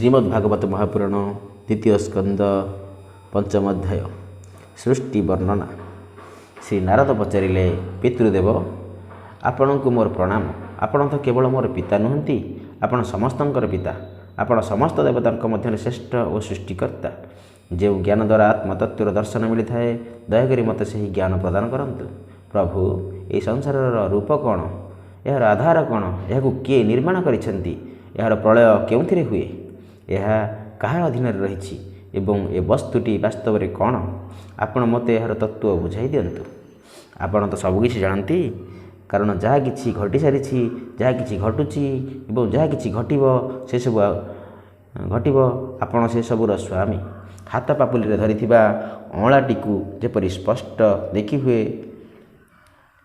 ଶ୍ରୀମଦ୍ ଭାଗବତ ମହାପୁରାଣ ଦ୍ୱିତୀୟ ସ୍କନ୍ଦ ପଞ୍ଚମ ଅଧ୍ୟାୟ ସୃଷ୍ଟି ବର୍ଣ୍ଣନା। ଶ୍ରୀ ନାରଦ ପଚାରିଲେ, ପିତୃଦେବ, ଆପଣଙ୍କୁ ମୋର ପ୍ରଣାମ। ଆପଣ ତ କେବଳ ମୋର ପିତା ନୁହନ୍ତି, ଆପଣ ସମସ୍ତଙ୍କର ପିତା। ଆପଣ ସମସ୍ତ ଦେବତାଙ୍କ ମଧ୍ୟରେ ଶ୍ରେଷ୍ଠ ଓ ସୃଷ୍ଟିକର୍ତ୍ତା। ଯେଉଁ ଜ୍ଞାନ ଦ୍ୱାରା ଆତ୍ମତତ୍ତ୍ୱର ଦର୍ଶନ ମିଳିଥାଏ, ଦୟାକରି ମୋତେ ସେହି ଜ୍ଞାନ ପ୍ରଦାନ କରନ୍ତୁ। ପ୍ରଭୁ, ଏହି ସଂସାରର ରୂପ କ'ଣ? ଏହାର ଆଧାର କ'ଣ? ଏହାକୁ କିଏ ନିର୍ମାଣ କରିଛନ୍ତି? ଏହାର ପ୍ରଳୟ କେଉଁଥିରେ ହୁଏ? ଏହା କାହାର ଅଧୀନରେ ରହିଛି ଏବଂ ଏ ବସ୍ତୁଟି ବାସ୍ତବରେ କ'ଣ? ଆପଣ ମୋତେ ଏହାର ତତ୍ତ୍ୱ ବୁଝାଇ ଦିଅନ୍ତୁ। ଆପଣ ତ ସବୁକିଛି ଜାଣନ୍ତି, କାରଣ ଯାହା କିଛି ଘଟିସାରିଛି, ଯାହା କିଛି ଘଟୁଛି ଏବଂ ଯାହା କିଛି ଘଟିବ, ସେସବୁ ଘଟିବ, ଆପଣ ସେସବୁର ସ୍ୱାମୀ। ହାତ ପାପୁଲିରେ ଧରିଥିବା ଅଁଳାଟିକୁ ଯେପରି ସ୍ପଷ୍ଟ ଦେଖିହୁଏ,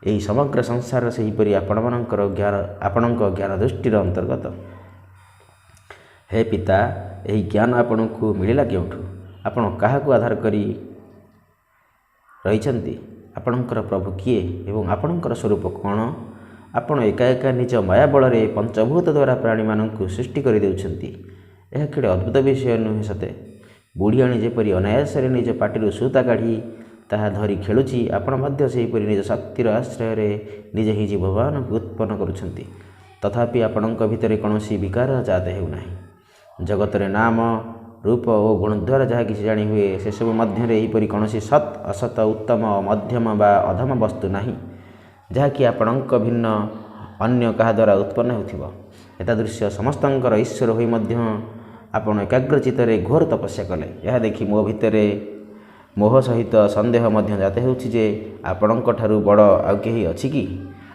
ଏହି ସମଗ୍ର ସଂସାର ସେହିପରି ଆପଣମାନଙ୍କର ଜ୍ଞାନ, ଆପଣଙ୍କ ଜ୍ଞାନ ଦୃଷ୍ଟିର ଅନ୍ତର୍ଗତ। ହେ ପିତା, ଏହି ଜ୍ଞାନ ଆପଣଙ୍କୁ ମିଳିଲା କେଉଁଠୁ? ଆପଣ କାହାକୁ ଆଧାର କରି ରହିଛନ୍ତି? ଆପଣଙ୍କର ପ୍ରଭୁ କିଏ ଏବଂ ଆପଣଙ୍କର ସ୍ୱରୂପ କ'ଣ? ଆପଣ ଏକା ଏକା ନିଜ ମାୟା ବଳରେ ପଞ୍ଚଭୂତ ଦ୍ୱାରା ପ୍ରାଣୀମାନଙ୍କୁ ସୃଷ୍ଟି କରିଦେଉଛନ୍ତି। ଏହା କେଡ଼େ ଅଦ୍ଭୁତ ବିଷୟ ନୁହେଁ ସତେ? ବୁଢ଼ିଆଣୀ ଯେପରି ଅନାୟାସରେ ନିଜ ପାଟିରୁ ସୂତା କାଢ଼ି ତାହା ଧରି ଖେଳୁଛି, ଆପଣ ମଧ୍ୟ ସେହିପରି ନିଜ ଶକ୍ତିର ଆଶ୍ରୟରେ ନିଜେ ହିଁ ଜୀବମାନଙ୍କୁ ଉତ୍ପନ୍ନ କରୁଛନ୍ତି। ତଥାପି ଆପଣଙ୍କ ଭିତରେ କୌଣସି ବିକାର ଜାତ ହେଉନାହିଁ। ଜଗତରେ ନାମ, ରୂପ ଓ ଗୁଣ ଦ୍ୱାରା ଯାହା କିଛି ଜାଣି ହୁଏ, ସେସବୁ ମଧ୍ୟରେ ଏହିପରି କୌଣସି ସତ୍, ଅସତ, ଉତ୍ତମ, ମଧ୍ୟମ ବା ଅଧମ ବସ୍ତୁ ନାହିଁ, ଯାହାକି ଆପଣଙ୍କ ଭିନ୍ନ ଅନ୍ୟ କାହା ଦ୍ୱାରା ଉତ୍ପନ୍ନ ହେଉଥିବ। ଏତାଦୃଶ୍ୟ ସମସ୍ତଙ୍କର ଈଶ୍ୱର ହୋଇ ମଧ୍ୟ ଆପଣ ଏକାଗ୍ରଚିତ୍ତରେ ଘୋର ତପସ୍ୟା କଲେ। ଏହା ଦେଖି ମୋ ଭିତରେ ମୋହ ସହିତ ସନ୍ଦେହ ମଧ୍ୟ ଜାତ ହେଉଛି ଯେ ଆପଣଙ୍କ ଠାରୁ ବଡ଼ ଆଉ କେହି ଅଛି କି?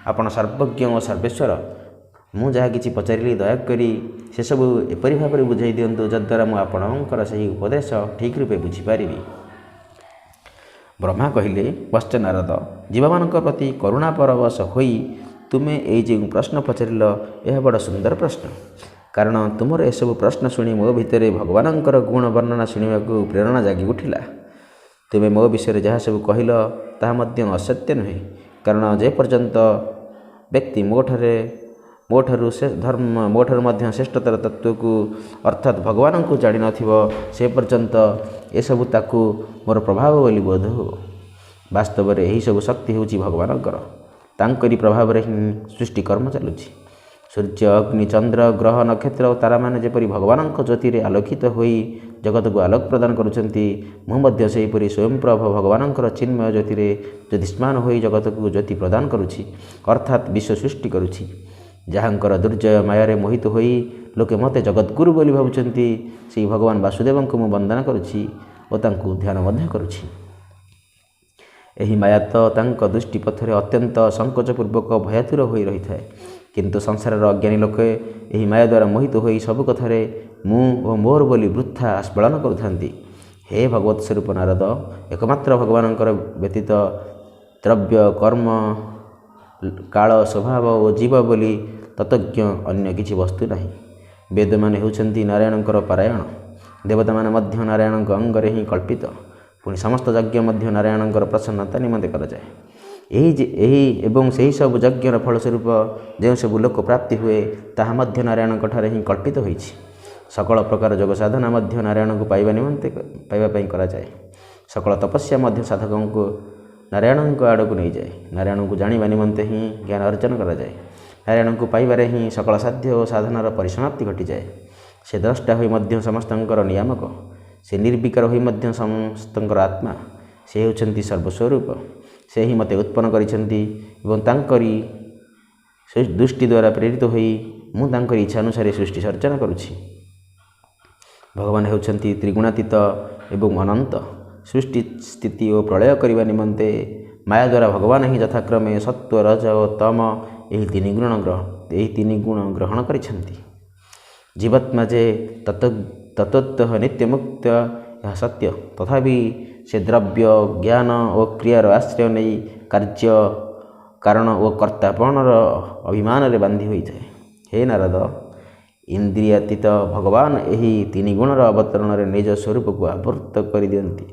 ଆପଣ ସର୍ବଜ୍ଞ ଓ ସର୍ବେଶ୍ୱର। ମୁଁ ଯାହା କିଛି ପଚାରିଲି, ଦୟାକରି ସେସବୁ ଏପରି ଭାବରେ ବୁଝାଇ ଦିଅନ୍ତୁ, ଯଦ୍ୱାରା ମୁଁ ଆପଣଙ୍କର ସେହି ଉପଦେଶ ଠିକ୍ ରୂପେ ବୁଝିପାରିବି। ବ୍ରହ୍ମା କହିଲେ, ବତ୍ସ ନାରଦ, ଜୀବମାନଙ୍କ ପ୍ରତି କରୁଣା ପରବଶ ହୋଇ ତୁମେ ଏଇ ଯେଉଁ ପ୍ରଶ୍ନ ପଚାରିଲ, ଏହା ବଡ଼ ସୁନ୍ଦର ପ୍ରଶ୍ନ। କାରଣ ତୁମର ଏସବୁ ପ୍ରଶ୍ନ ଶୁଣି ମୋ ଭିତରେ ଭଗବାନଙ୍କର ଗୁଣ ବର୍ଣ୍ଣନା ଶୁଣିବାକୁ ପ୍ରେରଣା ଜାଗି ଉଠିଲା। ତୁମେ ମୋ ବିଷୟରେ ଯାହା ସବୁ କହିଲ, ତାହା ମଧ୍ୟ ଅସତ୍ୟ ନୁହେଁ। କାରଣ ଯେପର୍ଯ୍ୟନ୍ତ ବ୍ୟକ୍ତି ମୋଠାରୁ ସେ ଧର୍ମ, ମୋଠାରୁ ମଧ୍ୟ ଶ୍ରେଷ୍ଠତର ତତ୍ତ୍ୱକୁ ଅର୍ଥାତ୍ ଭଗବାନଙ୍କୁ ଜାଣିନଥିବ, ସେ ପର୍ଯ୍ୟନ୍ତ ଏସବୁ ତାକୁ ମୋର ପ୍ରଭାବ ବୋଲି ବୋଧ ହେବ। ବାସ୍ତବରେ ଏହିସବୁ ଶକ୍ତି ହେଉଛି ଭଗବାନଙ୍କର। ତାଙ୍କରି ପ୍ରଭାବରେ ହିଁ ସୃଷ୍ଟି କର୍ମ ଚାଲୁଛି। ସୂର୍ଯ୍ୟ, ଅଗ୍ନି, ଚନ୍ଦ୍ର, ଗ୍ରହ, ନକ୍ଷତ୍ର ଓ ତାରାମାନେ ଯେପରି ଭଗବାନଙ୍କ ଜ୍ୟୋତିରେ ଆଲୋକିତ ହୋଇ ଜଗତକୁ ଆଲୋକ ପ୍ରଦାନ କରୁଛନ୍ତି, ମୁଁ ମଧ୍ୟ ସେହିପରି ସ୍ୱୟଂପ୍ରଭ ଭଗବାନଙ୍କର ଚିନ୍ମୟ ଜ୍ୟୋତିରେ ଜ୍ୟୋତିଷ୍ମାନ ହୋଇ ଜଗତକୁ ଜ୍ୟୋତି ପ୍ରଦାନ କରୁଛି, ଅର୍ଥାତ୍ ବିଶ୍ୱ ସୃଷ୍ଟି କରୁଛି। ଯାହାଙ୍କର ଦୁର୍ଜୟ ମାୟାରେ ମୋହିତ ହୋଇ ଲୋକେ ମୋତେ ଜଗଦ୍ଗୁରୁ ବୋଲି ଭାବୁଛନ୍ତି, ସେହି ଭଗବାନ ବାସୁଦେବଙ୍କୁ ମୁଁ ବନ୍ଦନା କରୁଛି ଓ ତାଙ୍କୁ ଧ୍ୟାନ ମଧ୍ୟ କରୁଛି। ଏହି ମାୟା ତ ତାଙ୍କ ଦୃଷ୍ଟିପଥରେ ଅତ୍ୟନ୍ତ ସଙ୍କୋଚପୂର୍ବକ ଭୟାତୁର ହୋଇ ରହିଥାଏ। କିନ୍ତୁ ସଂସାରର ଅଜ୍ଞାନୀ ଲୋକେ ଏହି ମାୟା ଦ୍ୱାରା ମୋହିତ ହୋଇ ସବୁ କଥାରେ ମୁଁ ଓ ମୋର ବୋଲି ବୃଥା ଆସ୍ଫାଳନ କରୁଥାନ୍ତି। ହେ ଭଗବତ ସ୍ୱରୂପ ନାରଦ, ଏକମାତ୍ର ଭଗବାନଙ୍କର ବ୍ୟତୀତ ଦ୍ରବ୍ୟ, କର୍ମ, କାଳ, ସ୍ୱଭାବ ଓ ଜୀବ ବୋଲି ତତ୍ତ୍ୱଜ୍ଞ ଅନ୍ୟ କିଛି ବସ୍ତୁ ନାହିଁ। ବେଦମାନେ ହେଉଛନ୍ତି ନାରାୟଣଙ୍କର ପାରାୟଣ। ଦେବତାମାନେ ମଧ୍ୟ ନାରାୟଣଙ୍କ ଅଙ୍ଗରେ ହିଁ କଳ୍ପିତ। ପୁଣି ସମସ୍ତ ଯଜ୍ଞ ମଧ୍ୟ ନାରାୟଣଙ୍କର ପ୍ରସନ୍ନତା ନିମନ୍ତେ କରାଯାଏ। ଏହି ଏବଂ ସେହି ସବୁ ଯଜ୍ଞର ଫଳସ୍ୱରୂପ ଯେଉଁ ସବୁ ଲୋକ ପ୍ରାପ୍ତି ହୁଏ, ତାହା ମଧ୍ୟ ନାରାୟଣଙ୍କ ଠାରେ ହିଁ କଳ୍ପିତ ହୋଇଛି। ସକଳ ପ୍ରକାର ଯୋଗ ସାଧନା ମଧ୍ୟ ନାରାୟଣଙ୍କୁ ପାଇବା ନିମନ୍ତେ, ପାଇବା ପାଇଁ କରାଯାଏ। ସକଳ ତପସ୍ୟା ମଧ୍ୟ ସାଧକଙ୍କୁ ନାରାୟଣଙ୍କ ଆଡ଼କୁ ନେଇଯାଏ। ନାରାୟଣଙ୍କୁ ଜାଣିବା ନିମନ୍ତେ ହିଁ ଜ୍ଞାନ ଅର୍ଜନ କରାଯାଏ। ନାରାୟଣଙ୍କୁ ପାଇବାରେ ହିଁ ସକଳ ସାଧ୍ୟ ଓ ସାଧନାର ପରିସମାପ୍ତି ଘଟିଯାଏ। ସେ ଦ୍ରଷ୍ଟା ହୋଇ ମଧ୍ୟ ସମସ୍ତଙ୍କର ନିୟାମକ। ସେ ନିର୍ବିକାର ହୋଇ ମଧ୍ୟ ସମସ୍ତଙ୍କର ଆତ୍ମା। ସେ ହେଉଛନ୍ତି ସର୍ବସ୍ୱରୂପ। ସେ ହିଁ ମୋତେ ଉତ୍ପନ୍ନ କରିଛନ୍ତି ଏବଂ ତାଙ୍କରି ଦୃଷ୍ଟି ଦ୍ୱାରା ପ୍ରେରିତ ହୋଇ ମୁଁ ତାଙ୍କରି ଇଚ୍ଛା ଅନୁସାରେ ସୃଷ୍ଟି ସର୍ଜନା କରୁଛି। ଭଗବାନ ହେଉଛନ୍ତି ତ୍ରିଗୁଣାତୀତ ଏବଂ ଅନନ୍ତ। ସୃଷ୍ଟି, ସ୍ଥିତି ଓ ପ୍ରଳୟ କରିବା ନିମନ୍ତେ ମାୟା ଦ୍ୱାରା ଭଗବାନ ହିଁ ଯଥାକ୍ରମେ ସତ୍ତ୍ୱ, ରଜ ଓ ତମ ଏହି ତିନି ଗୁଣ ଗ୍ରହଣ କରିଛନ୍ତି। ଜୀବାତ୍ମା ଯେ ତତ୍ତ୍ୱତଃ ନିତ୍ୟମୁକ୍ତ, ଏହା ସତ୍ୟ। ତଥାପି ସେ ଦ୍ରବ୍ୟ, ଜ୍ଞାନ ଓ କ୍ରିୟାର ଆଶ୍ରୟ ନେଇ କାର୍ଯ୍ୟ, କାରଣ ଓ କର୍ତ୍ତାପଣର ଅଭିମାନରେ ବାନ୍ଧି ହୋଇଥାଏ। ହେ ନାରଦ, ଇନ୍ଦ୍ରିୟାତୀତ ଭଗବାନ ଏହି ତିନି ଗୁଣର ଅବତରଣରେ ନିଜ ସ୍ୱରୂପକୁ ଆବୃତ କରିଦିଅନ୍ତି।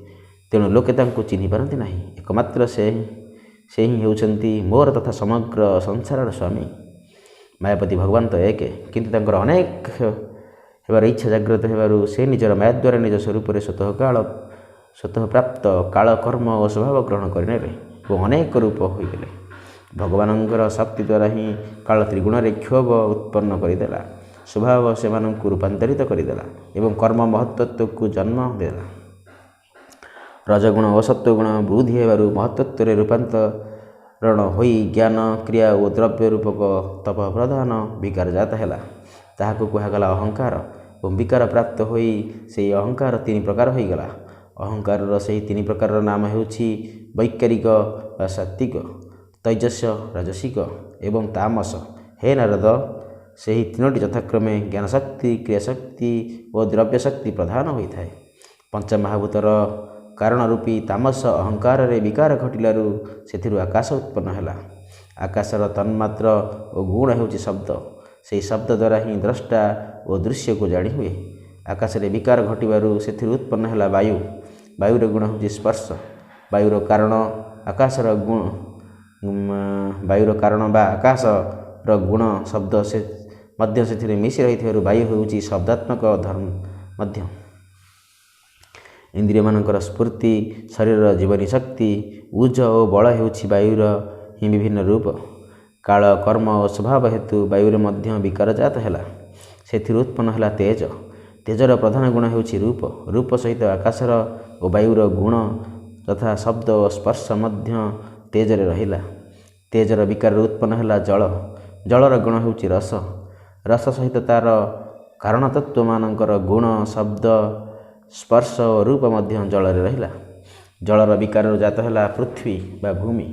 ତେଣୁ ଲୋକେ ତାଙ୍କୁ ଚିହ୍ନି ପାରନ୍ତି ନାହିଁ। ଏକମାତ୍ର ସେ ହିଁ ହେଉଛନ୍ତି ମୋର ତଥା ସମଗ୍ର ସଂସାରର ସ୍ୱାମୀ। ମାୟାପତି ଭଗବାନ ତ ଏକ, କିନ୍ତୁ ତାଙ୍କର ଅନେକ ହେବାର ଇଚ୍ଛା ଜାଗ୍ରତ ହେବାରୁ ସେ ନିଜର ମାୟା ଦ୍ୱାରା ନିଜ ସ୍ୱରୂପରେ ସ୍ୱତଃ ପ୍ରାପ୍ତ କାଳ, କର୍ମ ଓ ସ୍ୱଭାବ ଗ୍ରହଣ କରିନେଲେ ଏବଂ ଅନେକ ରୂପ ହୋଇଗଲେ। ଭଗବାନଙ୍କର ଶକ୍ତି ଦ୍ୱାରା ହିଁ କାଳ ତ୍ରିଗୁଣରେ କ୍ଷୋଭ ଉତ୍ପନ୍ନ କରିଦେଲା, ସ୍ୱଭାବ ସେମାନଙ୍କୁ ରୂପାନ୍ତରିତ କରିଦେଲା ଏବଂ କର୍ମ ମହତ୍ତତ୍ଵକୁ ଜନ୍ମ ଦେଲା। ରଜଗୁଣ ଓ ସତ୍ୱଗୁଣ ବୃଦ୍ଧି ହେବାରୁ ମହତ୍ତତ୍ଵରେ ରୂପାନ୍ତରଣ ହୋଇ ଜ୍ଞାନ, କ୍ରିୟା ଓ ଦ୍ରବ୍ୟ ରୂପକ ତପ ପ୍ରଧାନ ବିକାର ଜାତ ହେଲା। ତାହାକୁ କୁହାଗଲା ଅହଙ୍କାର ଏବଂ ବିକାର ପ୍ରାପ୍ତ ହୋଇ ସେହି ଅହଙ୍କାର ତିନି ପ୍ରକାର ହୋଇଗଲା। ଅହଙ୍କାରର ସେହି ତିନି ପ୍ରକାରର ନାମ ହେଉଛି ବୈକାରିକ ବା ସାତ୍ତ୍ୱିକ, ତୈଜସ ରାଜସିକ ଏବଂ ତାମସ। ହେ ନାରଦ, ସେହି ତିନୋଟି ଯଥାକ୍ରମେ ଜ୍ଞାନଶକ୍ତି, କ୍ରିୟାଶକ୍ତି ଓ ଦ୍ରବ୍ୟଶକ୍ତି ପ୍ରଧାନ ହୋଇଥାଏ। ପଞ୍ଚମହାଭୂତର କାରଣ ରୂପୀ ତାମସ ଅହଙ୍କାରରେ ବିକାର ଘଟିଲାରୁ ସେଥିରୁ ଆକାଶ ଉତ୍ପନ୍ନ ହେଲା। ଆକାଶର ତନ୍ମାତ୍ର ଓ ଗୁଣ ହେଉଛି ଶବ୍ଦ। ସେହି ଶବ୍ଦ ଦ୍ୱାରା ହିଁ ଦ୍ରଷ୍ଟା ଓ ଦୃଶ୍ୟକୁ ଜାଣି ହୁଏ। ଆକାଶରେ ବିକାର ଘଟିବାରୁ ସେଥିରୁ ଉତ୍ପନ୍ନ ହେଲା ବାୟୁ। ବାୟୁର ଗୁଣ ହେଉଛି ସ୍ପର୍ଶ। ବାୟୁର କାରଣ ଆକାଶର ଗୁଣ, ବାୟୁର କାରଣ ବା ଆକାଶର ଗୁଣ ଶବ୍ଦ ସେ ମଧ୍ୟ ସେଥିରେ ମିଶି ରହିଥିବାରୁ ବାୟୁ ହେଉଛି ଶବ୍ଦାତ୍ମକ ଧର୍ମ ମଧ୍ୟ। ଇନ୍ଦ୍ରିୟମାନଙ୍କର ସ୍ଫୂର୍ତ୍ତି, ଶରୀରର ଜୀବନୀ ଶକ୍ତି, ଉଜ ଓ ବଳ ହେଉଛି ବାୟୁର ହିଁ ବିଭିନ୍ନ ରୂପ। କାଳ, କର୍ମ ଓ ସ୍ୱଭାବ ହେତୁ ବାୟୁରେ ମଧ୍ୟ ବିକାରଜାତ ହେଲା। ସେଥିରୁ ଉତ୍ପନ୍ନ ହେଲା ତେଜ। ତେଜର ପ୍ରଧାନ ଗୁଣ ହେଉଛି ରୂପ। ରୂପ ସହିତ ଆକାଶର ଓ ବାୟୁର ଗୁଣ ତଥା ଶବ୍ଦ ଓ ସ୍ପର୍ଶ ମଧ୍ୟ ତେଜରେ ରହିଲା। ତେଜର ବିକାରରୁ ଉତ୍ପନ୍ନ ହେଲା ଜଳ। ଜଳର ଗୁଣ ହେଉଛି ରସ। ରସ ସହିତ ତା'ର କାରଣ ତତ୍ତ୍ୱମାନଙ୍କର ଗୁଣ, ଶବ୍ଦ, ସ୍ପର୍ଶ ଓ ରୂପ ମଧ୍ୟ ଜଳରେ ରହିଲା। ଜଳର ବିକାରରୁ ଜାତ ହେଲା ପୃଥ୍ୱୀ ବା ଭୂମି।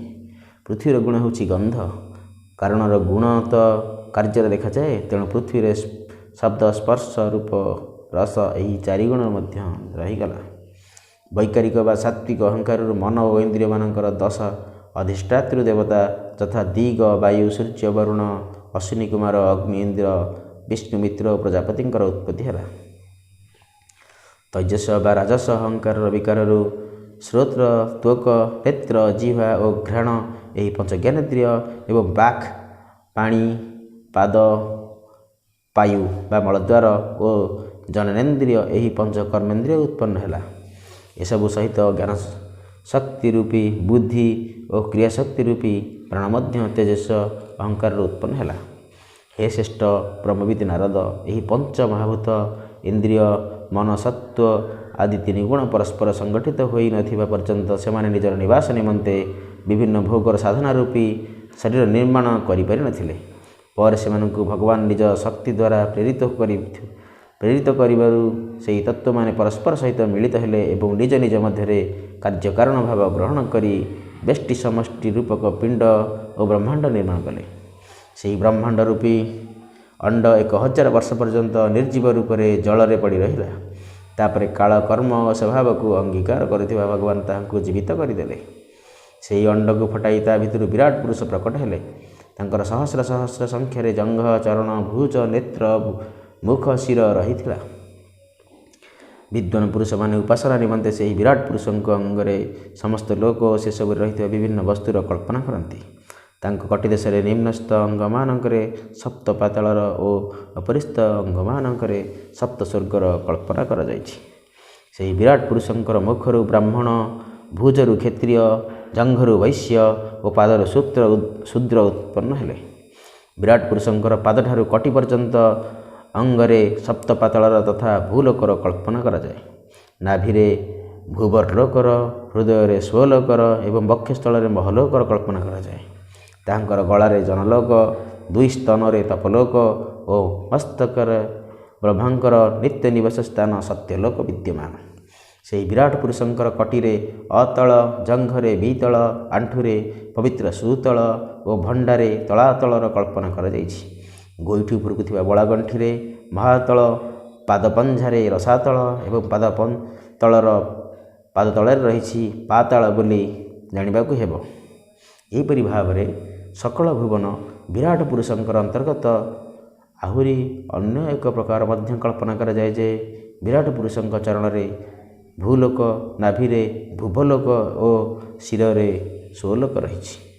ପୃଥ୍ୱୀର ଗୁଣ ହେଉଛି ଗନ୍ଧ। କାରଣର ଗୁଣ ତ କାର୍ଯ୍ୟରେ ଦେଖାଯାଏ, ତେଣୁ ପୃଥ୍ୱୀରେ ଶବ୍ଦ, ସ୍ପର୍ଶ, ରୂପ, ରସ ଏହି ଚାରିଗୁଣ ମଧ୍ୟ ରହିଗଲା। ବୈକାରିକ ବା ସାତ୍ତ୍ୱିକ ଅହଙ୍କାରରୁ ମନ ଓ ଇନ୍ଦ୍ରିୟମାନଙ୍କର ଦଶ ଅଧିଷ୍ଠାତୃ ଦେବତା ଯଥା ଦିଗ, ବାୟୁ, ସୂର୍ଯ୍ୟ, ବରୁଣ, ଅଶ୍ୱିନୀ କୁମାର, ଅଗ୍ନି, ଇନ୍ଦ୍ର, ବିଷ୍ଣୁ, ମିତ୍ର ଓ ପ୍ରଜାପତିଙ୍କର ଉତ୍ପତ୍ତି ହେଲା। ତୈଜସ ବା ରାଜସ ଅହଙ୍କାରର ବିକାରରୁ ଶ୍ରୋତ୍ର, ତ୍ୱକ, ନେତ୍ର, ଜିହ୍ୱା ଓ ଘ୍ରାଣ ଏହି ପଞ୍ଚ ଜ୍ଞାନେନ୍ଦ୍ରିୟ ଏବଂ ବାକ୍, ପାଣି, ପାଦ, ପାୟୁ ବା ମଳଦ୍ୱାର ଓ ଜନନେନ୍ଦ୍ରିୟ ଏହି ପଞ୍ଚ କର୍ମେନ୍ଦ୍ରିୟ ଉତ୍ପନ୍ନ ହେଲା। ଏସବୁ ସହିତ ଜ୍ଞାନ ଶକ୍ତି ରୂପୀ ବୁଦ୍ଧି ଓ କ୍ରିୟାଶକ୍ତି ରୂପୀ ପ୍ରାଣ ମଧ୍ୟ ତେଜସ ଅହଙ୍କାରରୁ ଉତ୍ପନ୍ନ ହେଲା। ହେ ଶ୍ରେଷ୍ଠ ବ୍ରହ୍ମବିଦ ନାରଦ, ଏହି ପଞ୍ଚ ମହାଭୂତ, ଇନ୍ଦ୍ରିୟ, ମନ, ସତ୍ତ୍ୱ ଆଦି ତିନି ଗୁଣ ପରସ୍ପର ସଂଗଠିତ ହୋଇନଥିବା ପର୍ଯ୍ୟନ୍ତ ସେମାନେ ନିଜର ନିବାସ ନିମନ୍ତେ ବିଭିନ୍ନ ଭୋଗର ସାଧନା ରୂପୀ ଶରୀର ନିର୍ମାଣ କରିପାରିନଥିଲେ। ପରେ ସେମାନଙ୍କୁ ଭଗବାନ ନିଜ ଶକ୍ତି ଦ୍ୱାରା ପ୍ରେରିତ କରିବାରୁ ସେହି ତତ୍ତ୍ୱମାନେ ପରସ୍ପର ସହିତ ମିଳିତ ହେଲେ ଏବଂ ନିଜ ନିଜ ମଧ୍ୟରେ କାର୍ଯ୍ୟକାରଣ ଭାବ ଗ୍ରହଣ କରି ବ୍ୟଷ୍ଟି ସମଷ୍ଟି ରୂପକ ପିଣ୍ଡ ଓ ବ୍ରହ୍ମାଣ୍ଡ ନିର୍ମାଣ କଲେ। ସେହି ବ୍ରହ୍ମାଣ୍ଡ ରୂପୀ ଅଣ୍ଡ 1000 ବର୍ଷ ପର୍ଯ୍ୟନ୍ତ ନିର୍ଜୀବ ରୂପରେ ଜଳରେ ପଡ଼ି ରହିଲା। ତାପରେ କାଳ, କର୍ମ ଓ ସ୍ୱଭାବକୁ ଅଙ୍ଗୀକାର କରୁଥିବା ଭଗବାନ ତାହାଙ୍କୁ ଜୀବିତ କରିଦେଲେ। ସେହି ଅଣ୍ଡକୁ ଫଟାଇ ତା ଭିତରୁ ବିରାଟ ପୁରୁଷ ପ୍ରକଟ ହେଲେ। ତାଙ୍କର ସହସ୍ର ସହସ୍ର ସଂଖ୍ୟାରେ ଜଙ୍ଘ, ଚରଣ, ଭୁଜ, ନେତ୍ର, ମୁଖ, ଶିର ରହିଥିଲା। ବିଦ୍ୱାନ ପୁରୁଷମାନେ ଉପାସନା ନିମନ୍ତେ ସେହି ବିରାଟ ପୁରୁଷଙ୍କ ଅଙ୍ଗରେ ସମସ୍ତ ଲୋକ ଓ ସେସବୁରେ ରହିଥିବା ବିଭିନ୍ନ ବସ୍ତୁର କଳ୍ପନା କରନ୍ତି। ତାଙ୍କ କଟିଦେଶରେ ନିମ୍ନସ୍ଥ ଅଙ୍ଗମାନଙ୍କରେ ସପ୍ତ ପାତାଳର ଓ ଅପରିସ୍ଥ ଅଙ୍ଗମାନଙ୍କରେ ସପ୍ତ ସ୍ୱର୍ଗର କଳ୍ପନା କରାଯାଇଛି। ସେହି ବିରାଟ ପୁରୁଷଙ୍କର ମୁଖରୁ ବ୍ରାହ୍ମଣ, ଭୁଜରୁ କ୍ଷତ୍ରିୟ, ଜଙ୍ଘରୁ ବୈଶ୍ୟ ଓ ପାଦରୁ ଶୂଦ୍ର ଉତ୍ପନ୍ନ ହେଲେ। ବିରାଟ ପୁରୁଷଙ୍କର ପାଦଠାରୁ କଟି ପର୍ଯ୍ୟନ୍ତ ଅଙ୍ଗରେ ସପ୍ତ ପାତାଳର ତଥା ଭୂଲୋକର କଳ୍ପନା କରାଯାଏ। ନାଭିରେ ଭୂବର୍ଲୋକର, ହୃଦୟରେ ସ୍ୱଲୋକର ଏବଂ ବକ୍ଷସ୍ଥଳରେ ମହଲୋକର କଳ୍ପନା କରାଯାଏ। ତାହାଙ୍କର ଗଳାରେ ଜନଲୋକ, ଦୁଇ ସ୍ତନରେ ତପଲୋକ ଓ ମସ୍ତକରେ ବ୍ରହ୍ମାଙ୍କର ନିତ୍ୟ ନିବାସ ସ୍ଥାନ ସତ୍ୟଲୋକ ବିଦ୍ୟମାନ। ସେହି ବିରାଟ ପୁରୁଷଙ୍କର କଟିରେ ଅତଳ, ଜଙ୍ଘରେ ବିତଳ, ଆଣ୍ଠୁରେ ପବିତ୍ର ସୁତଳ ଓ ଭଣ୍ଡାରେ ତଳାତଳର କଳ୍ପନା କରାଯାଇଛି। ଗୋଇଠି ଉପରକୁ ଥିବା ବଳାଗଣ୍ଠିରେ ମହାତଳ, ପାଦପଞ୍ଝାରେ ରସାତଳ ଏବଂ ପାଦ ତଳରେ ରହିଛି ପାତାଳ ବୋଲି ଜାଣିବାକୁ ହେବ। ଏହିପରି ଭାବରେ ସକଳ ଭୁବନ ବିରାଟ ପୁରୁଷଙ୍କର ଅନ୍ତର୍ଗତ। ଆହୁରି ଅନ୍ୟ ଏକ ପ୍ରକାର ମଧ୍ୟ କଳ୍ପନା କରାଯାଏ ଯେ ବିରାଟ ପୁରୁଷଙ୍କ ଚରଣରେ ଭୂଲୋକ, ନାଭିରେ ଭୁବଲୋକ ଓ ଶିରରେ ସ୍ୱଲୋକ ରହିଛି।